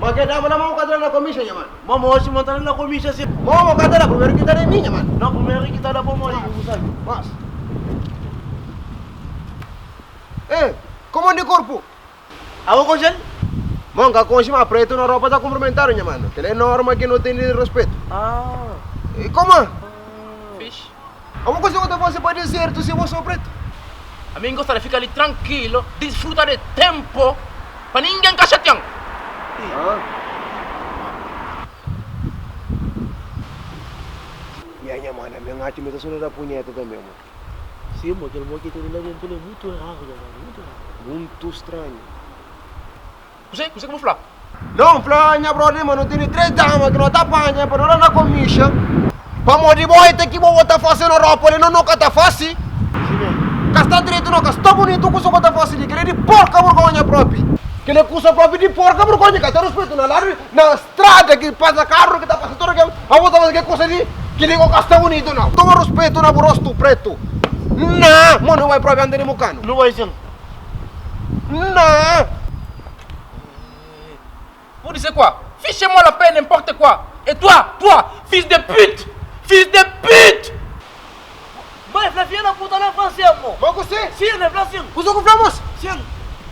Ma ke dama la mo ka ta da na komisha nha mano. Ma mosi mo ta da na komisha si. Mo mo ka ta da primeru ki ta da é mi nha mano. No primeru ki ta da bo modi bu sabi. Mas. Eh, komo di korpu? Abo konxel? Mo nka konxe ma pretu na ropa ta kumprimentadu nha mano. Kela é norma ki no tene di respetu. Ah. E koma? Fixe. Abo kuze ku ta fase pa desertu si bo so pretu? Ami gosta di fika li trankilo, disfruta di tempo pa ningen ka xatian. Ah. Ya nha mano, ami N atxa ma es ta sona da punheta tanbe mo. Sim, mo kel mo ki tene la dentu la é mutu raru nha mano, mutu raru. Mutu stranhu. Kuzê? Kuzê ki bu fla? Não, N fla nha brother ma no tene 3 dama ki no ta panha pa no da na komisha. Pamodi bo e ta ki bo bo ta fase na ropa li no no ka ta fase. Ka sta dretu no ka sta bunitu kusa ku ta fase li kila di porka burgonha propi. Kila kusa propi di porka burgonha ka ta ruspetu na ladu na strada ki pasa karu ki ta pasa tudu kel abo ta fase ke kusa li kili ko ka sta bunitu no. Toma ruspetu na bu rostu pretu na mo no bai propi anda di mukanu. No bai sin. Na. Vous disiez quoi? Fichez-moi la paix, n'importe quoi. Et toi, toi, fils de pute! Fils de pute! Mãe, fla filha da puta na França, mo. Ma ku se? Sim, né, fla sim. Kusa ku fla mos? Sim.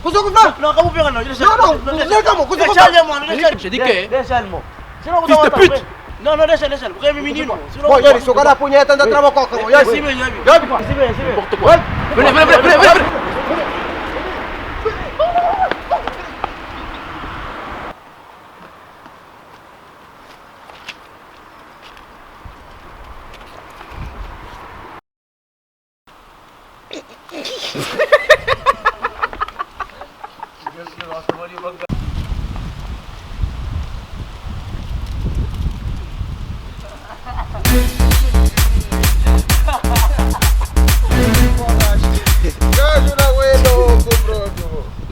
Kusa ku fla? Não, acabou pegando, não. Deixa, Não, não, deixa. deixa, mo, kusa ku Deixa fla? ele, mano, deixa ele. J'ai dit que- Deixa ele, mo. Senão eu vou Fils de matar, pute. Não, não, deixa, deixa ele, porque é meu menino. Senão Bom, eu vou Yari, se o cara punheta anda trava coca, mo. Yari. Sim, mesmo, Yari. Yari. Sim, mesmo, sim, mesmo. N'importe quoi. Venez, venez, venez, venez, venez.